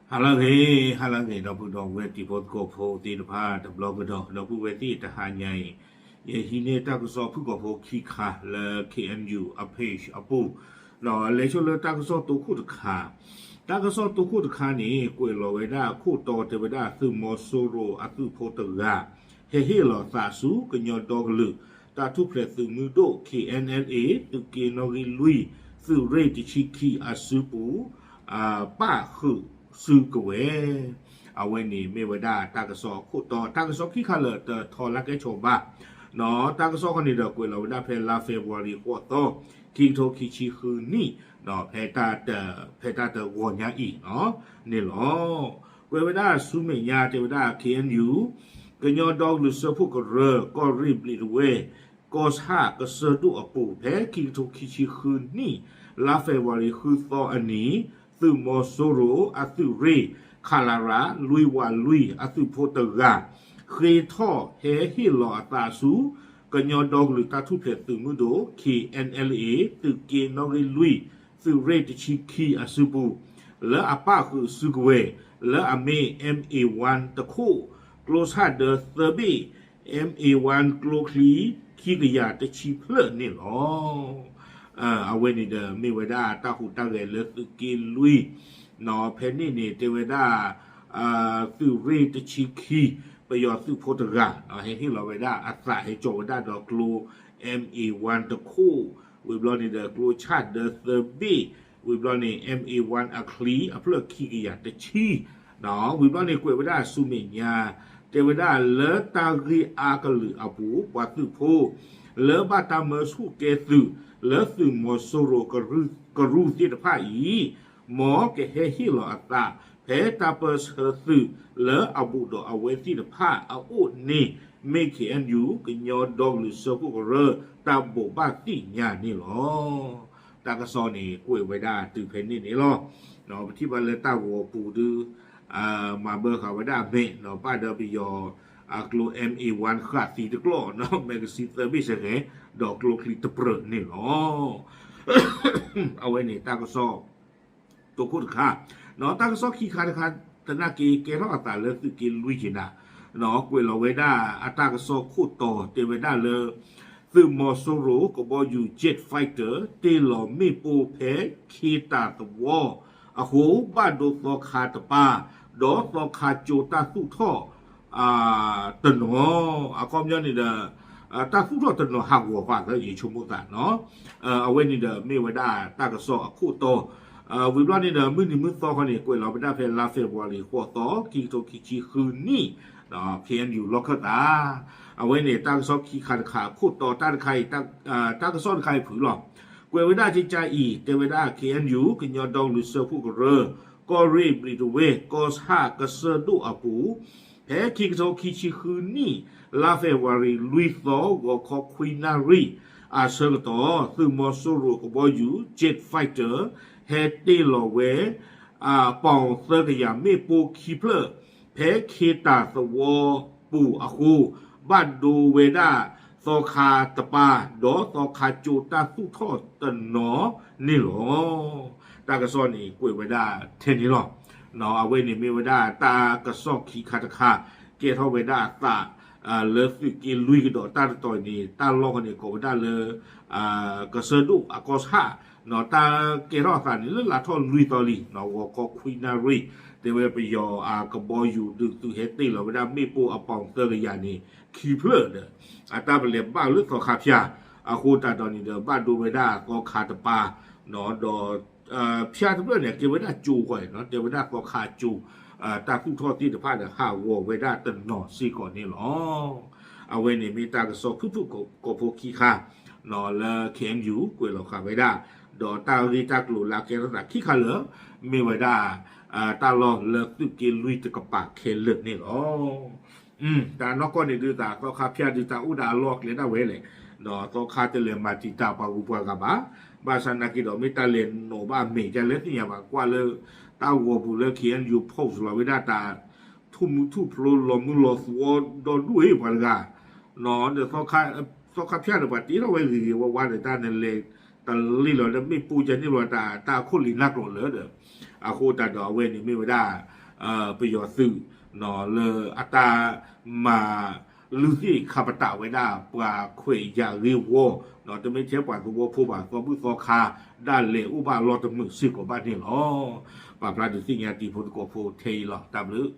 ဟါလၢအဂ့ၤ, ဟါလၢအဂ့ၤ ဒီပုၢ်ဒီဝဲၢ်တံၤဖိသကိးဖိသ့ၣ်တဖၣ်တဘျီကဒီး, ဒီပုၢ်ဝဲၢ်သ့ၣ်တဟါညါအံၤ, ယဟံးန့ၢ်တၢ်ကစီၣ်ဖုၣ်ကိာ်ဖိခံခါလၢ K N U အ page အပူၤ, ဒီးလဲၤဆိလၢတၢ်ကစီၣ်တိခိၣ်တခါ, တၢ်ကစီၣ်တိခိၣ်တခါန့ၣ် ကွဲးလီၤဝဲဒၣ်ခိၣ်တီတဲဝဲဒၣ်သုးမီၤစိရိၤအသုးဖိတဂၤ ဟဲဟ့ၣ်လီၤသးဆူကညီဒီကလုာ် တၢ်ထူၣ်ဖျဲးသုးမုၢ်ဒိၣ် K N L A သုးက့နီၣ်ဂံၢ်လွံၢ် သုးရ့ၣ်တဆံခံအစုပူၤ ပၣ်ဃုာ်စုကဝဲၤ, အဝဲန့ၣ်မ့ၢ်ဝဲဒၣ်တၢ်ကစီၣ်အခိၣ်တီ, တၢ်ကစီၣ်ခံခါလၢာ်တထီလၢကဲဆိးဘၣ်, တၢ်ကစီၣ်ခီန့ၣ်ဒီးကွဲးလီၤဝဲဒၣ်ဖဲလါ February ဃိးသီ, ခံကထိခံဆံဃုနံၣ်, ဒီးဖဲတၢ်တဂီၤညါအံၤန့ၣ်လီၤ. ကွဲးဝဲဒၣ်ဆူမဲာ်ညါတဲဝဲဒၣ် K N U ကညီဒီကလုာ်စၢဖှိၣ်ကရၢ ကီၢ်ရ့ၣ်ဘျံးတဝဲၢ် ကီၢ်ဆၣ်ကစၢၢ်ဒိၣ်အပူၤ ဖဲခံကထိခံဆံဃုနံၣ် လါ February ဃုသီအနံၤ, သုးမီၤစိရိၤအသုးရ့ၣ် ခလရ လွံၢ်ဝးလွံၢ် အသုးဖိတဂၤ ဃ့ထီၣ်ဟဲဟ့ၣ်လီၤအသးဆူ ကညီဒီကလုာ်တၢ်ထူၣ်ဖျဲးသုးမုၢ်ဒိၣ် K N L A သုးက့နီၣ်ဂံၢ်လွံၢ် သုးရ့ၣ်တဆံခံအစုပူၤ လၢအပၣ်ဃုာ်စုကဝဲၤ လၢအမ့ၢ် M A one တခိၣ်, ကျိဆၣ်ဒၢသၢဘ့ၣ်, M A one ကျိချံ ခံကယၤတဆံဖျၢၣ်န့ၣ်လီၤ. အဝဲန့ၣ်ဒီးမ့ၢ်ဝဲဒၣ်တၢ်ဟူးတၢ်ဂဲၤလၢသုးက့လွံၢ်, ဖဲန့ၣ်န့ၣ်တဲဝဲဒၣ် သုးရ့ၣ်တဆံခံ ပယီၤသုးဖိတဂၤ ဟဲဟ့ၣ်လီၤဝဲဒၣ်အသး ဟဲကၠီၤဝဲဒၣ်ဒီးကျိ M A one တခိၣ်, ဝံၤဘျီန့ၣ်ဒီးကျိဆၣ်ဒၢသၢဘ့ၣ်, ဝံၤဘျီန့ၣ် M A one အချံအဖျၢၣ်ခံကယၤတဆံ, ဝံၤဘျီန့ၣ်ကွဲးဝဲဒၣ်ဆူမဲာ်ညါ, တဲဝဲဒၣ်လၢတၢ်ဂ့ၢ်အါကလုာ်အပူၤ ပှၤသုးဖိ လၢဘၣ်တၢ်မၢဆူၣ်ကဲသုး လၢသုးမီၤစိရိၤကရူၢ်သ့ၣ်တဖၣ်အံၤ မ်ကဟဲဟ့ၣ်လီၤအသး ဖဲတၢ်ပၢဆှၢသုးလၢအဘူးဒီးအဝဲသ့ၣ်တဖၣ်အအိၣ်န့ၣ် မ့ၢ် K N U ကညီဒီကလုာ်စၢဖှိၣ်ကရၢ တၢ်ဘိးဘၣ်သ့ၣ်ညါန့ၣ်လီၤ. တၢ်ကစီၣ်န့ၣ်ကွဲးဝဲဒၣ်တုၤဖဲန့ၣ်န့ၣ်လီၤ. ပထံၣ်ဘၣ်လၢတၢ်ဂီၤပူၤဒု မၤဘၢဃာ်ဝဲဒၣ်အမဲာ် ဒီးဘၣ်ဒီးပယီၤအကျိ M A one ဃာ်သံတကျီၢ် magazine သၢဘ့ၣ်စ့ၢ်ကီး ဒီးကျိချံတပြၢၢ်န့ၣ်လီၤ. အဝဲန့ၣ်တၢ်ကစီၣ် တိခိၣ်တခါ, တၢ်ကစီၣ်ခံခါတခါ သနာ်က့ကဲထီၣ်အသးလၢသုးက့လွံၢ်က့ၤနၤ, ကွဲးလီၤဝဲဒၣ်အတၢ်ကစီၣ်ခိၣ်တီတဲဝဲဒၣ်လၢ သုးမီၤစိရိၤကဘီယူၤ Jet Fighter တ့ၢ်လီၤမ့ၣ်ပိၢ်ဖဲခ့တၢ်သဝီအဃိ ဘၣ်ဒိသီခါတပၢ် ဒီးသီခါကၠိတၢ်သူၣ်ထီၣ် တနီၤ, အခီပညီန့ၣ်ဒီး တၢ်သူၣ်ထီၣ်တနီၤဟးဂီၤဃီသၢ ယဆိကမိၣ်သးနီၤ, အဝဲန့ၣ်ဒီးမ့ၢ်ဝဲဒၣ်တၢ်ကစီၣ်အခိၣ်တီ, ဝံၤဘျီန့ၣ်ဒီး မုၢ်နံၤမုၢ်သီခီန့ၣ် ကွဲးလီၤဝဲဒၣ်ဖဲလါ February ဃိးသီ ခံကထိခံဆံဃုနံၣ်, K N U လီၢ်ခၢၣ်သး, အဝဲန့ၣ်တၢ်ကစီၣ်ခံခါတခါအခိၣ်တီ တၢ်တခါအံၤ တၢ်ကစီၣ်တခါအံၤဖုၣ်လီၤ. ကွဲးဝဲဒၣ်ကကအံၤ တဲဝဲဒၣ် K N U ကညီဒီကလုာ်စၢဖှိၣ်ကရၢ ကီၢ်ရ့ၣ်ဘျံးတဝဲၢ် ကီၢ်ဆၣ်ကစၢၢ်ဒိၣ်အပူၤ ဖဲခံကထိခံဆံဃုနံၣ် လါ February လွံၢ်သီ ဂီၤခီခွံနၣ်ရံၣ် အဆၢကတီၢ် သုးမီၤစိရိၤကဘီယူၤ Jet Fighter ဟဲတ့ၢ်လီၤဝဲ ပီၣ်သၢကယၤမ့ၣ်ပိၢ်ခံဖျၢၣ် ဖဲခ့တၢ်သဝီပူၤအဃိ ဘၣ်ဒိဝဲဒၣ်သီခါတပၢ် ဒီးသီခါကၠိတၢ်သူၣ်ထီၣ်တနီၤန့ၣ်လီၤ. တၢ်ကစီၣ်န့ၣ်ကွဲးဝဲဒၣ်ထဲန့ၣ်လီၤ. အဝဲန့ၣ်မ့ၢ်ဝဲဒၣ်တၢ်ကစီၣ်ခံခါတခါ ကဲထီၣ်ဝဲဒၣ်အသး လၢသုးက့လွံၢ်ကဒီး တၢ်တတီၤအံၤန့ၣ် တၢ်လီၢ်ဃီန့ၣ် ကိးဝဲဒၣ်လၢ ကစၢၢ်ဒိၣ်အကီၢ်ဆၣ်, တၢ်ကဲထီၣ်အသးန့ၣ်လၢလါထီၣ်လွံၢ်သီလံ ဂီၤခီခွံနၣ်ရံၣ်, တဲဝဲပယီၤအကဘီယူၤဒုးသုးဟဲတ့ၢ်လီၤဝဲဒၣ်မ့ၣ်ပိၢ်အပီၣ်သၢကယၤန့ၣ် ခံဖျၢၣ်ဒီး အတၢ်ပလဲၤဘၣ်လၢသီခါဖၠၣ်, အဃိသတးဒီးန့ၣ်ဒီး ဘၣ်ဒိဝဲဒၣ်သီခါတပၢ်, ဒီး ဖၠၣ်တဖျၢၣ်န့ၣ် ကဲဝဲဒၣ်ကၠိဃီနီၤ, တဲဝဲဒၣ်သီခါကၠိ တၢ်သူၣ်ထီၣ်သ့ၣ်တဖၣ်ဒီးဟးဂီၤဝဲဒၣ်တနီၤစ့ၢ်ကီးန့ၣ်လီၤ. အဝဲန့ၣ်မ့ၢ်တၢ်ကစီၣ်ဖုၣ်ဖုၣ်ကိာ်ဖိခံခါ လၢ K N U ကွဲးလီၤဃာ်ဝဲဒၣ်, ဒီးတၢ်ဂ့ၢ်တၢ်ကျိၤလၢအကဲထီၣ်သးခံခါလၢာ် မ့ၢ်ဝဲဒၣ် တၢ်လီၢ်လၢသုးက့လွံၢ်တကပၤခဲလၢာ်န့ၣ်လီၤ. တၢ်နီၢ်ကီၢ်န့ၣ်ဒုးသး သီခါဖၠၣ်ဒုးတၢ်အိၣ်ဒၣ်အလီၢ်အကျဲဒၣ်ဝဲလဲၣ်, ဒီးသီခါတလဲၤမၤတံာ်တာ်ပှၤဂုၤပှၤဂၤဘၣ်, ဘၣ်ဆၣ်နာ်က့ဒီးမ့ၢ်တၢ်လဲၤနီၤဘၣ်အမဲာ်ဒ်လဲၣ်သ့ၣ်ညါဘၣ်, ကွၢ်လၢတၢ်ဂီၤပူၤလၢ K N U post လီၤဝဲဒၣ်တၢ် ထူၣ်မူထူၣ်ဖျိလီၤမုၢ်လီၤသွီဒီဒူၣ်အံၤပှၤတဂၤ, ဒီးသီခါဖၠၣ်ဒီးပှၤတ့ထီၣ်ဝဲဂ့ၤဂ့ၤဝါဝါဒီး တၢ်နလဲၤတလ့ၢ်လီၤလၢမ့ၣ်ပိၢ်ကန့ၣ်လီၤတၢ် တၢ်အခိၣ်လံၤနၢ်ကျိၤလၢာ်ဒီး, အဃိသတးဒီးအဝဲန့ၣ်မ့ၢ်ဝဲဒၣ် ပယီၤသုး လၢအတၢ်မၤလုၢ်သ့ၣ်ခါပတာ်ဝဲဒၣ် ပှၤခွဲးယာ်ဂ့ၢ်ဝီ, တမ့ၢ်ထဲပှၤသဝီဖိဘၣ် သီဘူၣ်သီခါ ဒၣ်လဲာ်အိၣ်ဘၣ်လီၤတမုာ်စ့ၢ်ကီးဘၣ်န့ၣ်လီၤ. ပာ်ဖျါဒုးသ့ၣ်ညါတံၤဖိသကိးဖိထဲအံၤလီၤ. တၢ်ဘျုး